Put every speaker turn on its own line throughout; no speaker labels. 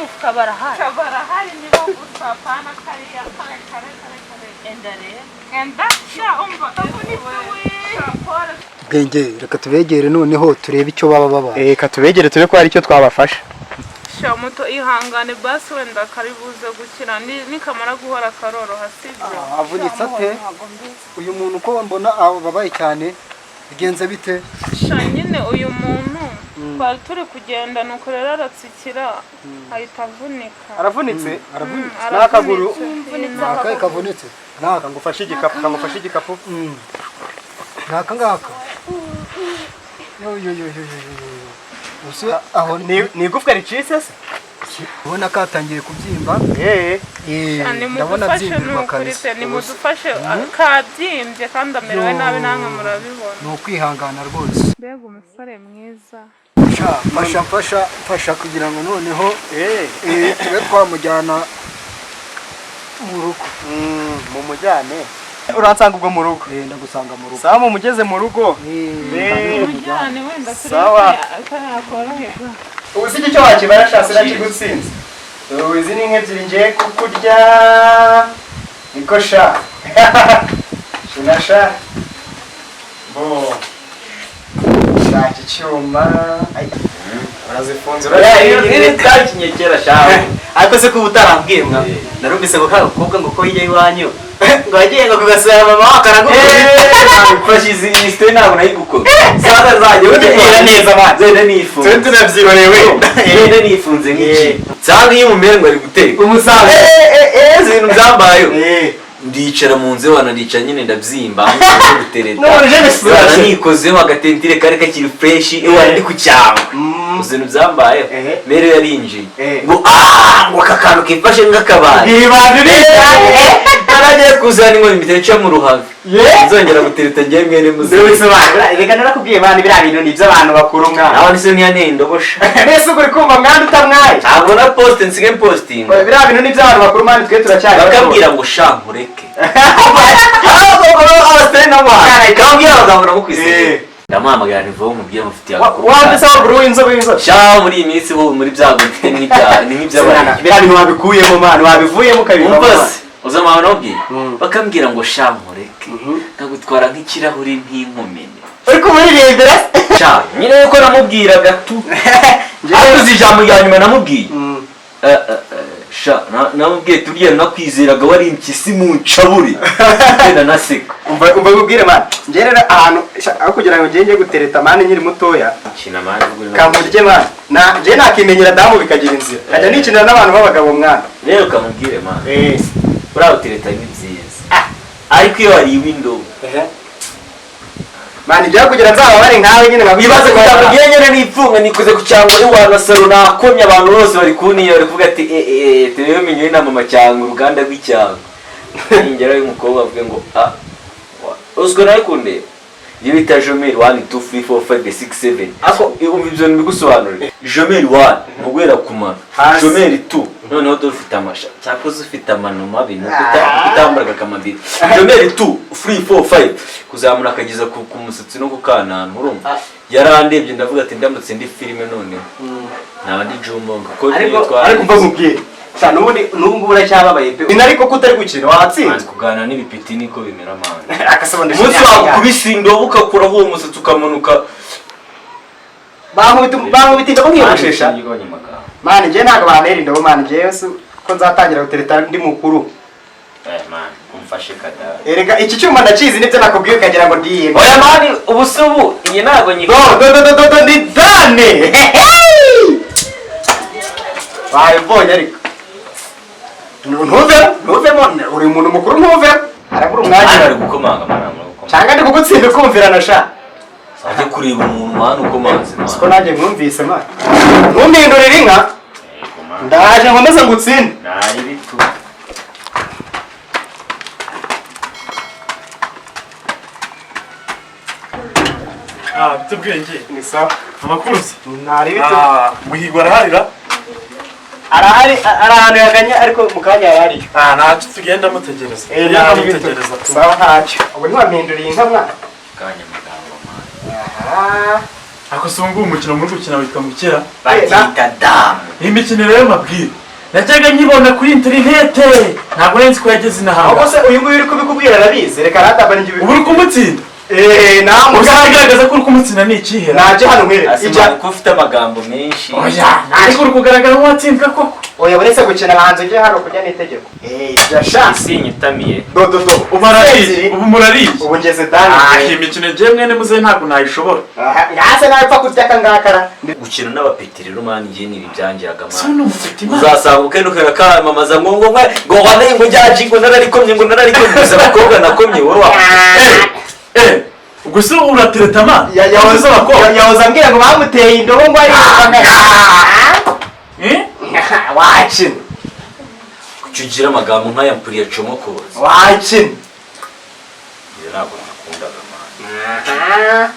Mufuka barahari.
Barahari, nibo gusa, pana kariya kare kare kare kare.
Enda rero.
Enda sha, umva kavunitse we, sha pole.
Bwenge, reka tubegere noneho turebe icyo baba babaye.
Reka tubegere turebe ko hari icyo twabafasha.
Sha muto, ihangane basi, wenda kari buze gukira. Nikamara guhora karoroha, sibyo?
Avunitse ate uyu muntu ko mbona ababaye cyane? Bigenze bite?
Sha nyine uyu muntu twari turi kugenda, nuko rero aratsikira ahita avunika.
Aravunitse?
Aravunitse.
N'akaguru.
Aravunitse.
Ni akahe kavunitse? Ni aka?
Kangufashe igikapu, kangufashe igikapu.
Ni aka ngaka? Yo yo yo yo yo yo yo! Ubu aho
Ni igufwa ricitse se?
Ubona katangiye kubyimba.
Sha,
Ndabona
nimudufashe
abyimbirwa
ni ukuri
kabisa.
pe, nimudufashe, kabyimbye kandi amerewe nabi, namwe murabibona.
Ni ukwihangana rwose.
Mbega umusore mwiza!
Sha, mfasha, mfasha, mfasha kugira ngo noneho tube twamujyana mu rugo.
Mumujyane, uransanga ubwo mu rugo.
Ndagusanga mu rugo.
Sawa, mumugeze mu rugo.
Mujyane wenda turebe
Sawa.
ko yakoroherwa.
Ubu si icyo wakibara sha, sinakigutsinze. Ubu izi ni inka ebyiri ngiye kukurya, niko sha shina sha bo shaka icyuma. Ay, urazifunze.
Iri twakinye kera shawe.
Ariko se kuba utarambwiye mwa, narumvise ngo ka gakobwa ngo ko hirya y'iwanyu ngo wagiye ngo kugasura mama wawe karagukubita.
Mfashe izi, iyi story ntabwo nayigukoze. Sasa nzajya
Ubwira neza abana.
Zenda nifunze.
Tube tunabyiboneye.
Zenda nifunze nk'iki. Nsanga iyo umumere ngo ari guteka.
Umusaza.
Izi bintu byambayeho. Ndicara mu nzu, wanaricara nyine, ndabyimba gutereta.
None je
Wana nikozeho agatentire kari kakiri fresh, iwa ndi ku cyangwa uzi ibintu byambayeho. Mere yarinjiye ngo ah, ngo aka kantu kifashe nk'akabari.
Ibandi ni
Naragiye kuzana inkoni mpita nca mu ruhago, nzongera gutereta njyewe mwene muzima.
Bisobanura, reka narakubwiye bana, biriya bintu ni iby'abantu bakuru mwana.
Nawe nise ntiyanteye indobosha.
Mbese ubwo uri kumva mwana utamwaye?
Ntabwo na poste nsigaye postinga.
Biriya bintu ni iby'abantu bakuru mwana, twe turacyari bato.
Bakambwira ngo sha nkureke, abasitari n'abantu kambwira abagabo namukwizeye. Ndamuhamagara ntivuga nkubwire mufitiye agakuru.
Wanditse waguru w'inzobe w'inzobe.
Sha, muri iyi minsi bo muri byago mfite n'ibyaha ni nk'iby'abantu.
Biriya bintu wabikuyemo mwana, wabivuyemo ukabivamo
Umva
mwana.
se, uzi amahano nababwiye? Bakambwira ngo sha nkureke, nkagutwara nk'ikirahuri ntinkumene.
Uri kumuririmbira se?
Sha nyine yuko namubwiraga tu, ariko uzi ijambo rya nyuma namubwiye? Sha namubwiye turiya nakwizeraga wari impyisi mu ncaburi, genda naseka.
Umva, umva nkubwire mwana, njye rero ahantu sha, aho kugira ngo njye gutereta mwana nkiri mutoya,
kina mani.
Kamurye mwana, na njye nakimenyera damu bikagira inzira, nkajya nikinira n'abantu b'abagabo mwana.
Rero kamubwire mani, buriya utereta ni byiza, ariko iyo wariwe indobo.
Mwana, ibyo kugira nzababare nkawe nyine
Wibaze kutamubwiye nyine nipfunga nikoze ku cyangwa iwana salo, nakomye, abantu bose bari kuniya, bari kuvuga ati eh eh, turebe menyo inama cyangwa uruganda rw'icyangwa. Ningerayo umukobwa avuge ngo ah, uziko nawe kundeba iyo bita jomeri 1 2 3 4 5 6 7, ako umva ibyo mbigusobanurire. Jomeri 1 ni uguhera ku mano.
Hasi.
Jomeri 2 noneho dore ufite amasha, cyakoze ufite amano mabi ni uko utambaraga akamabiri. Jomeri 2 3 4 5 kuzamura akageza ku musatsi no ku kananwa, urumva yarandebye, ndavuga ati ndamutse ndi filime noneho naba ndi jumonga ko.
Ariko umva nkubwire sha, n'ubundi n'ubu ngubu uracyababaye pe, ni ariko ko utari gukina watsinze.
Kuganira n'ibipiti niko bimera mani.
Akasobanura.
Umunsi wakubise indobo ukakuraho uwo musatsi ukamanuka.
Bankubita indobo nkiyogoshesha.
Igabanya amagambo.
Mani, njye ntabwo bantera indobo mani, njyewe si ko nzatangira gutereta ndi mukuru.
Eh man, umfashe kadara.
Erega iki cyuma ndakizi, nibyo nakubwiye ukagira ngo ndiyembe.
Oya mani, ubu se ubu iyi ntabwo
Do
nyikora.
do do do do do, ndi dane wabibonye, ariko ntuvemo, ntuvemo, uri umuntu mukuru, ntuvemo, harabura umwanya.
Hano ari gukomanga mani, ari gukomanga.
Cyangwa ndi kugutsinda ukumvirana sha.
Ajye kureba umuntu mani ukomanze.
Siko nanjye mwumvise mani, ntumpindurire inka, ndaje nkomeze ngutsinde.
Nari bitu.
Ah, bite Bwenge?
Ni sawa.
Amakuru se?
Ntari bite.
Ah, Muhigwa araharira?
Arahari, ari ahantu yaganye, ariko mu kanya yarahari.
Ah, ntacyo, tugenda mutegereza. Tugenda
Ntari bite.
mutegereza tu.
Sawa, ntacyo. Ubu ntiwampinduriye inka mwana.
Kanya amagambo mani.
Aha.
Ako se ubu ngubu umukino muri gukina witwa mukera?
Babyita damu.
Iyi mikino rero mabwire najyaga nyibona kuri interinete, ntabwo nari nzi ko yageze
Ahubwo
inahanga.
se uyu nguyu uri kubikubwira arabizi? Reka rataba njye.
Ubu uri kumutsinda.
Eh,
Gusa
namuga.
ikigaragaza ko uri kumutsinda ni ikihera?
Naje hano nkwereke.
Asima
Ijya.
kuko ufite amagambo menshi.
Oya, ariko uri kugaragara nk'uwatsinzwe koko.
Oya, uretse gukina hanze ujye hano kurya n'itegeko. Eh, ijya sha.
Isi nyitamiye.
Do do do.
Ubu arariye, ubu murariye.
Ubu ngeze dani.
Ah, iyi mikino ngiye mwene muzehe ntabwo nayishobora.
Yase nawe pfa kurya akangakara.
Gukina n'abapeti rero man, njye ni ibi byangiraga
So
man.
ni umupeti man.
Uzasanga ukenda kamamaza ngo ngo ngo wanaye ngo njyaji ngo nararikomye ngo nararikomye, gusa abakobwa nakomye wowe wa
Eh, ubwo se uratereta man?
Yahoze
abakobwa.
Yahoze ambwira ngo bamuteye indobo ngo ari.
Eh?
Wakina.
Kuki ugira amagambo nk'aya mpuriya comokoza?
Wakina.
Ibyo ntabwo nakundaga man.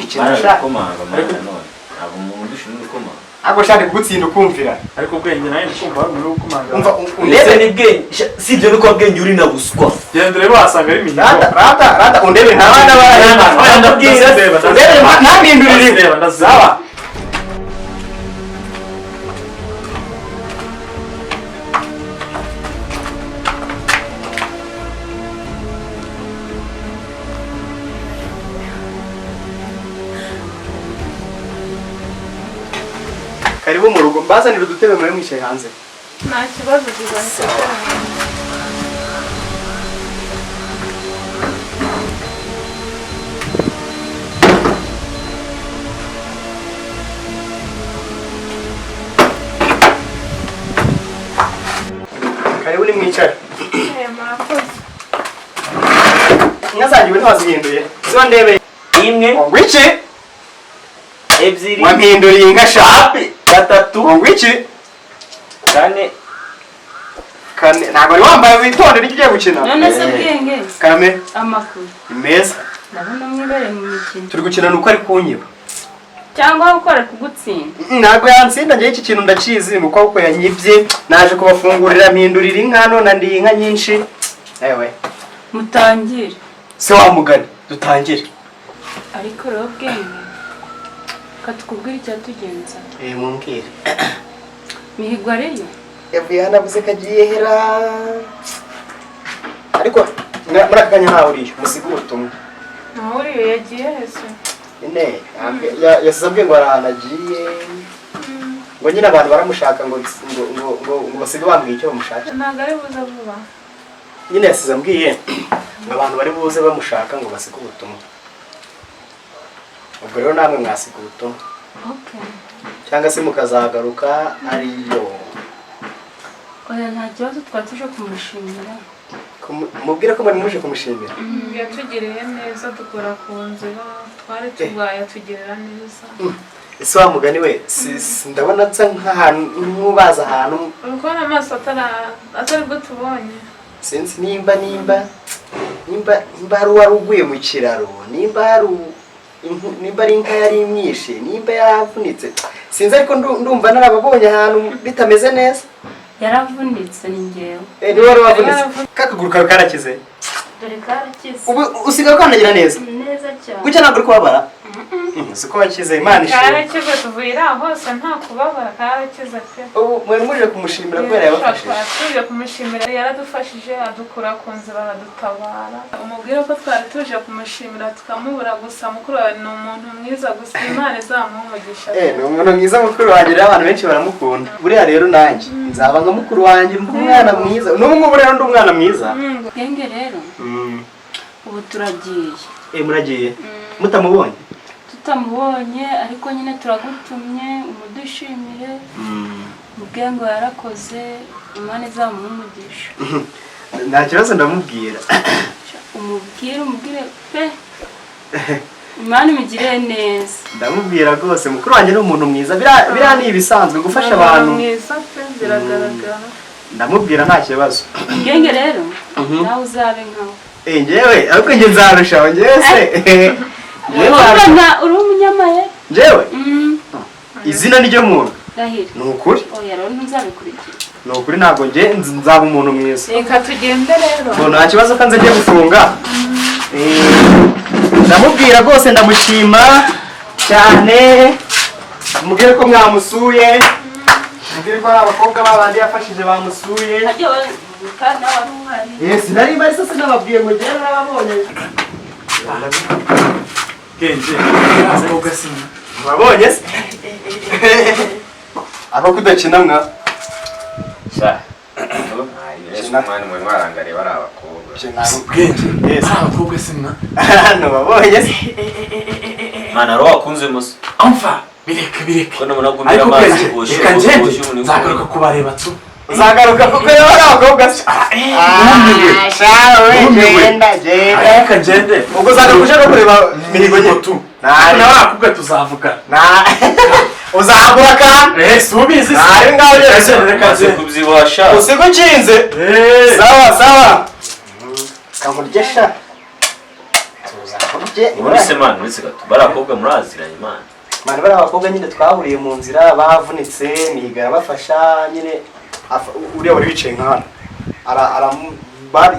Ikina sha.
Komanga man, nanone ntabwo umuntu ushinzwe komanga.
Ako shaka kugutsinda ukumvira.
Ariko ubwenge nawe ndi kumva hari umuntu uri gukomanga.
Umva
Ndetse
undebe.
ni bwenge, si ibyo nuko bwenge uri na buswa.
Genda urebe wasanga ari imihigo.
Rata rata rata, undebe nta bana barahema.
Oya, ndabwira.
Undebe ntampindurire.
Ndazireba, ndazireba.
Sawa. Karibu mu rugo, mbazanira udutebe muri mwicaye hanze.
Nta kibazo, tuzahita.
Karibu ni mwicare.
Eh, murakoze.
Inka zanjye ubu ntiwazihinduye? Ziba ndebeye.
Imwe,
Ngo iki?
ebyiri,
Wampinduriye inka sha.
gatatu,
Ngo iki?
kane.
Kane. Ntabwo wari wambaye, witonde nijya ugiye gukina.
None se Bwenge?
Karame.
Amakuru?
Ni meza.
Ndabona mwibereye mu mikino.
Turi gukina nuko ari kunyiba.
Cyangwa gukora kugutsinda.
Ntabwo yantsinda njyewe, iki kintu ndakizi, ni uko yanyibye. Naje kubafungurira mpindurira inka none ndiye inka nyinshi. Ewe.
Mutangire.
Se wa mugani, dutangire.
Ariko rero Bwenge, katukubwira icyatugenza.
Eh, mumbwire.
Mihigo ariyo?
Yavuye hano avuze ko agiye hera. Ariko muri aka kanya ntawe uriyo, musige ubutumwa.
Nawe uriyo yagiye hese?
Nyine yasize ambwiye ngo hari ahantu agiye, ngo nyine abantu baramushaka, ngo ngo ngo ngo ngo basige bambwiye icyo bamushaka.
Ntabwo ari buze vuba.
Nyine yasize ambwiye ngo abantu bari buze bamushaka ngo basige ubutumwa. Ubwo rero namwe mwasiga ubutumwa
Okay.
cyangwa se mukazagaruka ariyo.
Oya, nta kibazo, twari tuje kumushimira.
Mubwire ko muri muje kumushimira.
Yatugiriye neza, dukora ku nzira twari turwaye, atugirira neza.
Ese wa mugani we, ndabona nsa nk'ahantu nk'ubaza ahantu.
Uri kubona amaso atari bwo tubonye.
Sinzi nimba nimba nimba nimba hari uwari uguye mu kiraro, nimba hari nimba ari inka yari imwishe, nimba yaravunitse, sinzi, ariko ndumva narababonye ahantu bitameze neza.
Yaravunitse ni njyewe.
Eh, niwe wari wavunitse?
Yaravunitse.
Kakaguru kawe karakize?
Dore karakize.
Ubu usigaye ukandagira neza?
Neza cyane.
Gutya ntabwo uri kubabara? Siko wakize, Imana ishimwe.
Karakize, tuvuye aho hose nta kubabara, karakize pe.
Ubu mwari muje kumushimira kubera yabafashije?
Twari tuje kumushimira, yaradufashije adukura ku nzira aradutabara. Umubwire ko twari tuje kumushimira tukamubura, gusa mukuru wawe ni umuntu mwiza, gusa Imana izamuha umugisha.
Eh, ni umuntu mwiza mukuru wanjye rero, abantu benshi baramukunda. Buriya rero nanjye nzaba nka mukuru wanjye, mba umwana mwiza. N'ubu ngubu rero ndi umwana mwiza.
Bwenge rero, ubu turagiye.
Eh, muragiye mutamubonye?
Tutamubonye, ariko nyine turagutumye umudushimire. Ubwenge yarakoze, Imana izamuha umugisha.
Nta kibazo, ndamubwira.
Umubwire, umubwire pe, Imana imugirire neza.
Ndamubwira rwose, mukuru wanjye ni umuntu mwiza. Biriya ni ibisanzwe gufasha abantu.
Mwiza pe, biragaragara.
Ndamubwira, nta kibazo.
Ubwenge rero, nawe uzabe nkawe.
Eh, njyewe ariko njye nzarushaho, njyewe se njyewe nzarushaho.
Ubona uri umunyamaye.
Njyewe izina niryo muntu.
Ndahira.
Ni ukuri.
Oya rero, ntuzabikurikira.
Ni ukuri, ntabwo njye nzaba umuntu mwiza.
Reka tugende rero.
Ngo nta kibazo, ko nze ngiye gufunga. Eh, ndamubwira rwose, ndamushima. Cyane. Mubwire ko mwamusuye. Mubwire ko ari abakobwa babandi yafashije bamusuye.
Harya wowe kandi nawe wari uhari.
Yes, nari bari sasa nababwiye ngo njyewe narababonye.
Bwenge, abakobwa si mwa.
Wabonye se? Ako kudakina mwa.
Sha.
Mwana mwe mwarangariye bari abakobwa.
Bwenge,
Yes.
abakobwa si mwa.
Nubabonye se?
Mana ro wakunze musa.
Amfa, bireke bireke.
Ko namuna gumira
Ariko
amazi
Bwenge, reka ngende nzagaruka kubareba tu.
Uzagaruka kuko rero ari abakobwa se.
Wumiwe.
Shawe,
Wumiwe.
genda genda.
Reka ngende.
Ubwo uzagaruka uje no kureba mihigo
Mihigo
nye.
tu.
Nari.
Nawe akubwa tuzavugana.
Na uzagura kandi.
Eh, si ubizi se.
Nari ngaho
Reka
ugeze.
ngende, reka
Maze
ngende.
kubyibuha sha.
Usiga ukinze.
Eh.
Sawa sawa. Kamurye sha. Tuzakurye.
Ubundi se man uretse gato. Bari abakobwa muraziranye man.
Mani bari abakobwa nyine twahuriye mu nzira bavunitse, Mihigo arabafasha nyine, uriya wari wicaye nka hano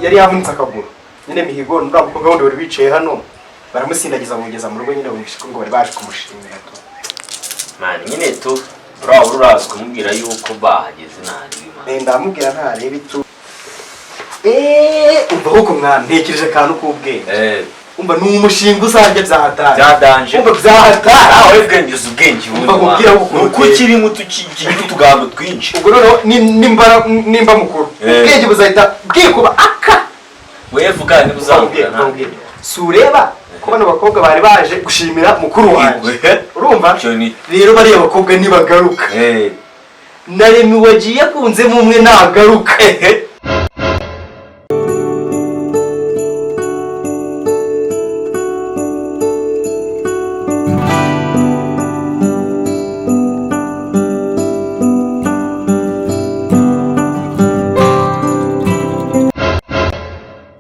yari yavunitse akaguru nyine. Mihigo n'uriya mukobwa wundi wari wicaye hano baramusindagiza bamugeza mu rugo nyine, bumvishe ko ngo bari baje kumushimira tu.
Man nyine tu. Uriya urazi kumubwira yuko bahageze ntari man.
Eh, ndamubwira ntarebe itu. Umva ahubwo mwana, ntekereje akantu k'ubwenge.
Eh,
Umva, ni umushinga uzarya byahatari.
byadanje.
Umva, byahatari.
Ah, wowe bwenge uzi ubwenge ubundi.
Umva nkubwire aho ukuntu
Nuko
uteye.
ukiri muto ukigira utugambo twinshi.
Ubwo noneho nimba mukuru,
Eh.
ubwenge buzahita bwikuba aka.
Wewe vuga niba uzamubwira
Uzamubwira, uzamubwira. Si ureba ko bano bakobwa bari baje gushimira mukuru wanjye, urumva?
Icyo ni.
Rero bariya bakobwa nibagaruka,
Eh.
na Remi wagiye akunzemo umwe nagaruka.